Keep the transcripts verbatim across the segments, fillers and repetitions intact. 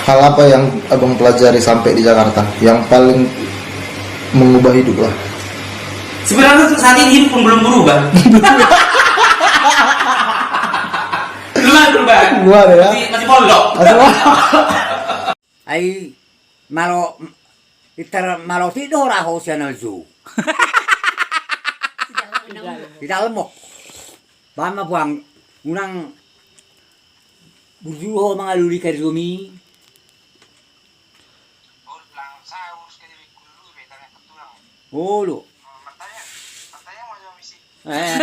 Hal apa yang abang pelajari sampai di Jakarta yang paling mengubah hidup lah? Sebenarnya untuk saat ini hidup pun belum berubah. Belum ada perubahan. Belum ada ya? Masih, masih pondok. Masih pondok. Ai malo, ita malo ti do raho sian alju. Tidak lemok. Bama buang unang burju ho mangalului karejomi. Olo. Eh.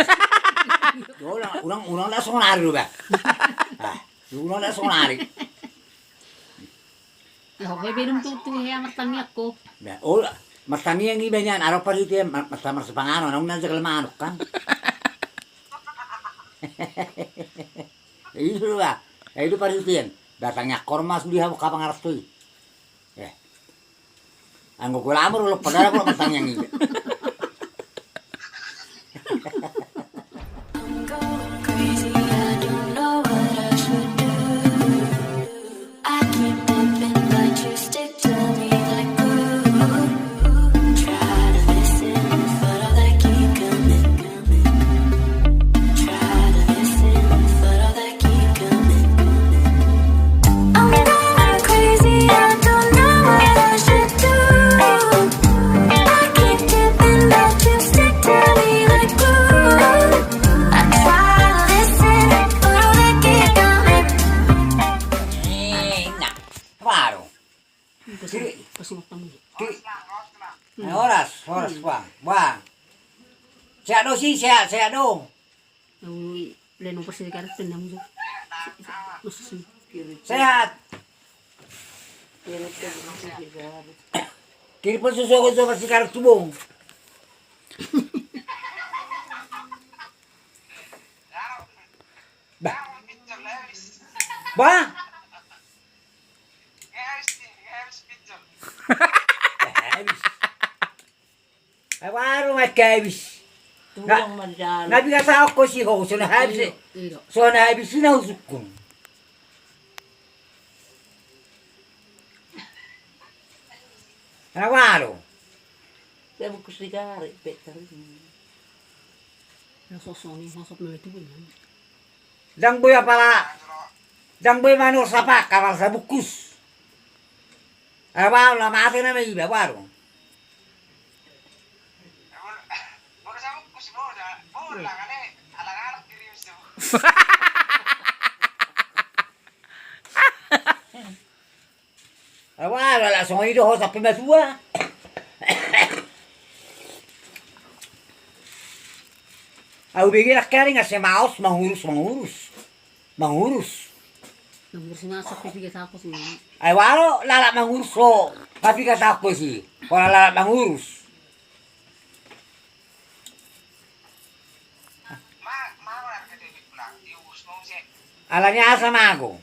Unang, unang, unang da sonari do ba. Ah, unang da sonari. Laho be minum tutu hea martangiang ho. Ba, olo, martangiang iba nian, aro parhitean, mar-, marsa-, marsipanganon, naung na jagal manuk kan. Ido ba, ido parhitean. Ba tangiang ho ma sude hamu ka pangaranto i. Eh. Anggo golamu ro lompa darah, golamu tangiang iba. I'm going crazy, I don't know what I should do. I keep bumping, but you stick to me like glue. Try to listen, but all that keep coming. Try to listen, but all that keep coming. I'm going crazy, I don't know what I should do. I keep dipping, but you stick to me like glue. I try to listen, but all that keep coming. Eh, na, baru. Kiri. Kiri. Eh, horas, horas, Bang. Bang. Sehat do si, sehat, sehat do. Sehat. Kiri pun susu aku coba sigaret tu bung. Bah. Bah. Ai baru ma habis. Na, na piga taon ho si ho, so na habis. Iyo, iyo. So na habis i na husungkun. Ai baru. Dia buku sigari, Peter. Na sosoni, sosot na itu punya. Ndang boi apala, ndang boi manursa paka, apala sabungkus. Ai baru, la mate nama iba, baru. Ai baru, ala songon i do ho sampe matua. Au bege nangkaning asa maos mangurus, mangurus. Mangurus. Mangurus ma sampe piga taon ho si. Ai walo, lalap mangurus ho. Nga piga taon ho si. Holan lalap mangurus. Alani asa mago.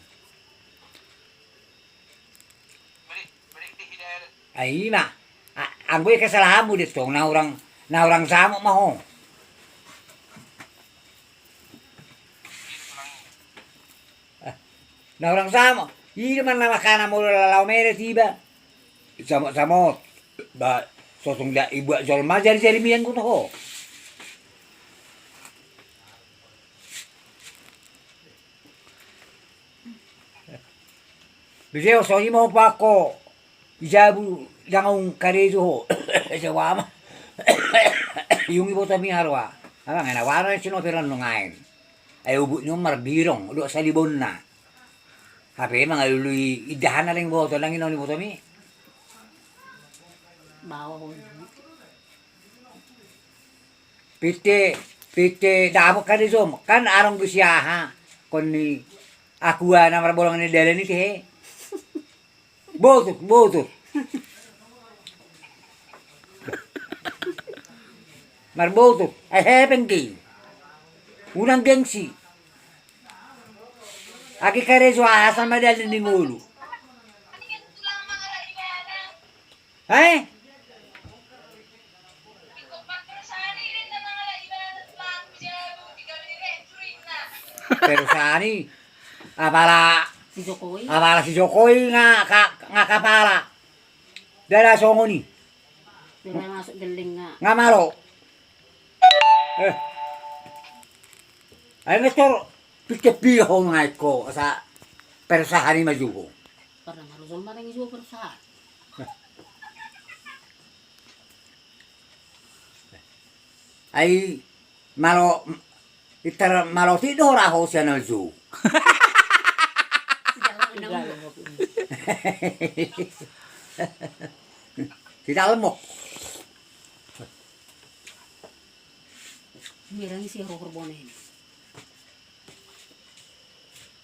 Ai ima. A-, anggo i kesalahanmu de tong, na hurang, na hurang samok ma ho. Na hurang samok. I do ma na mangkana molo laho melet iba. Samot-samot. Ba, sosong dia ibuat jolma jari-jari mian guna ho. Bise ho songon i ma ho pako. Di jabu ndang adong karejo ho. Jabu ama. Iung iboto mi haroa. Amang ena wara sinoperan nungain. Ai ubuk ni on marbirong, dohot salibonna. Hape mangalului indahan na leng boto, ndang inon iboto mi. Pinte, pinte dapot kan di som, kan adong do si aha, kon ni akua na marbolong ni dalan i tehe. Botuk, botuk. Marbotuk, ai hepeng ke. Unang gengsi. Ake karejo aha sama dalan ni ngolu. Eh? Perusahaan i, apala Si Jokowi. Apala si Jokowi nga ka-, nga kapala. Dala songon i. Dala masuk geling nga. Nga malo. Eh. Ai nga tor pikir pia ho nga iko asa perusahaan i maju ho. Pernah harus on marang ijo perusahaan. Ai malo, itar malo tido raho sian alju. Tidak lemok. Mirang isi rohor bonen.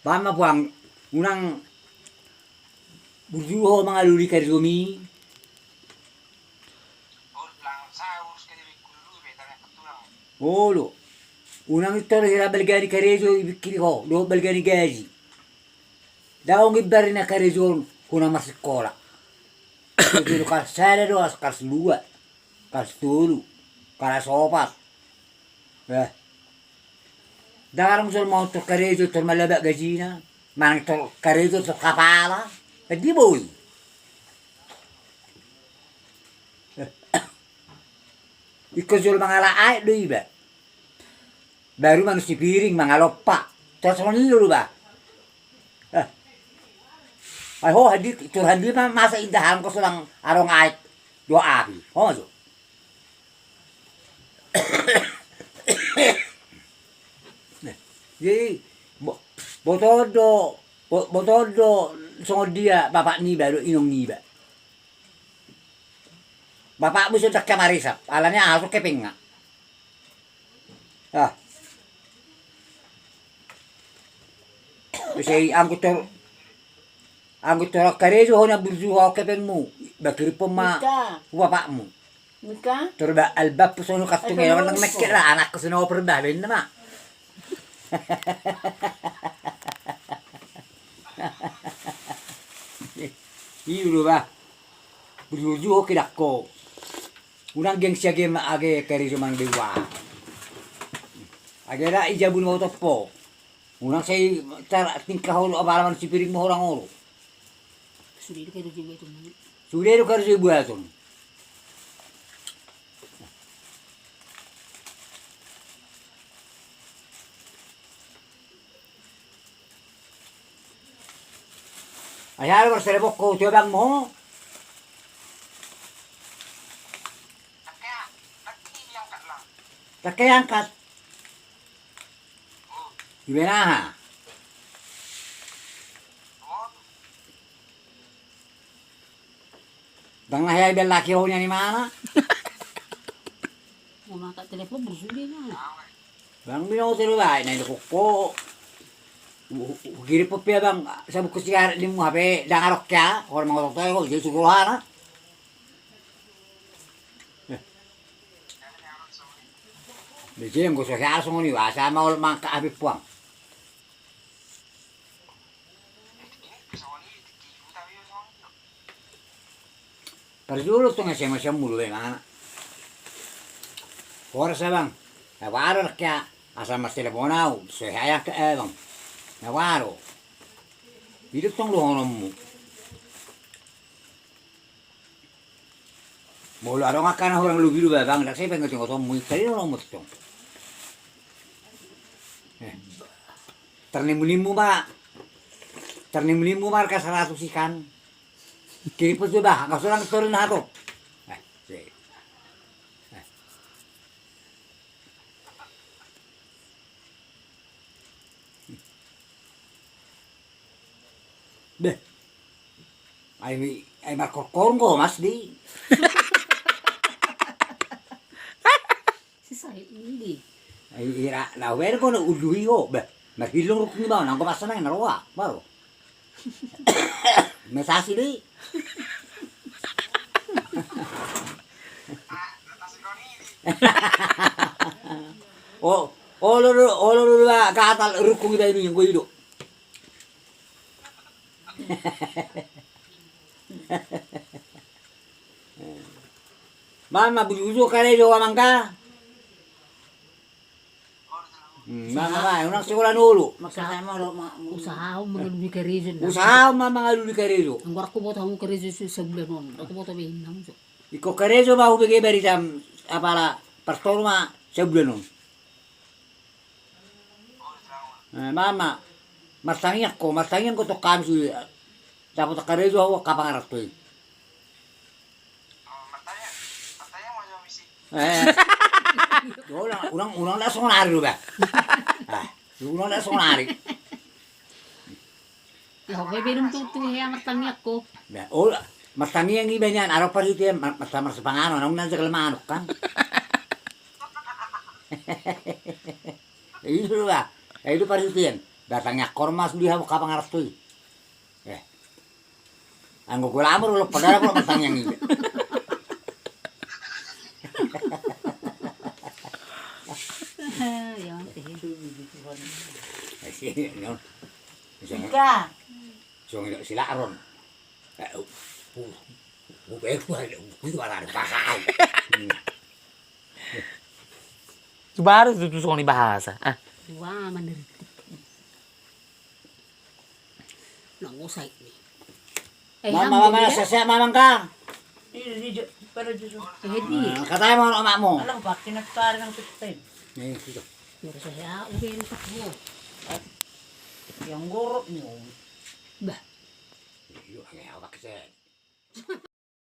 Paham ma puang, unang burju ho mangalului karejomi. Olo. Unang i tor hira balga ni karejo i pikiri ho, dohot balga ni gaji. Daong i bari na karejo on hona marsikola. Karejo do kalas sada do, kalas dua. Kalas tolu, kalas opat. Eh. Ndang adong jolma on tor karejo tor malabak gajina, manang tor karejo tor kapala. Kan dia boi. Ingkon jolo mangalap aek do iba. Baru manuk sipiring mangalompa. Tor songon i do ba. Eh. Ai ho handi, tor handi ma masa indahan ko so ndang adong aek dohot api. Ho ma jo. Jadi bo-, botoon do, bo-, botoon do songon dia bapak niba dohot inong niba. Bapakmu so ndang marisap, alani aha so kepengna. Ah. Bisa i anggo tor, anggo tor karejo hona burju ho kepengmu, ba kiriphon ma tu bapakmu. Tor ba albab songon kantong elo nang mekek ra anakku senoper ba baen nama. I do ba. Burju ho kidangko. Unang gengsi age ma age karejo manang dewa. Age ra i jabu ni mautompo. Unang sai tar tingka ho do apala manuk sipiring ma ho ra ngoro. Sude do karejo i buaton. Sude do karejo i buaton. Ai aha do marsarebok ho tu abangmu ho. Tangke angkat. Ibaen aha. Ndang na hea ibaen laki ho nian imana. Mau angkat telepon burju dia na. Bang binoto do baen na idok ho. Hukirim pe bang sabungkus sigaret nimmu hape ndang adong hea ho mangoto-oto ho jadi suruhana. Bejeng go so hea songon i asa maol mangkak hape puang. Parjolo tong S M S-mu do emang. Horas abang. Na waro rek ya asal mas telepon au so hea angkat abang. Na waro. Idok tong dohononmu. Molo adong angka na hurang lobi do babang ndang sai pengotingotonmu i tadi dohononmu tong. Tarnimunimmu ma. Tarnimunimmu ma angka saratus ikan. Kirim pe jo bah angka so ndang tori na hatop. Beh. Ai, ai markorkor nggo mas di. Sisa ini. Ai ira na wer kono ulu i ho beh. Marhilong rukun i baon anggo masa nang na roa baru. Mesasi di. O, olo do, olo do gatal rukun i baen i anggo i do. Mama bujur-bujur kare jo amangka. Hmm, ma, ma, ma, unang sikola na olo. Usaha, usaha ma mangalului karejo. Usaha ma mangalului karejo. Anggo ra huboto hamu karejo sabulan on, ra huboto be hamu jo. Ingkon karejo ma hubege barita, apala partolu ma sabulan on. Eh, ma, ma, martangiang ho, martangiang ho tong hami sude. Dapot karejo ho angka pangaranto i. Eh. Unang, unang, unang sonari do ba. Ah, unang sonari. Ya, oke, belum tutu ya martangiang ho. Ba, oh, martangiang iba nian, adong parhitean, mar-, mar-, marsipanganon, adong na jagal manuk kan. Itu do ba. Itu parhitean. Ba tangiang ho ma sude hamu angka pangaranto i. Eh. Anggo golamu do lompa darah, golamu tangiang i. Ika. Song silak ron. Eh, uh, uh, uh, uh, uh, uh, uh, uh, uh. Baru tu, tu songon i bahasa. Ah. Wah, mana. Nang usai ni. Eh, mama, mama, sese, mama, kang. Ini, ini, pada jujur. Eh, di. Katanya mau omakmu. Alah, pakai nak tarik nang kita. Nih, gitu. Baru saya, udah ini tak mau. Yang gorok nih, Om. Bah. Iya, aneh apa kesel.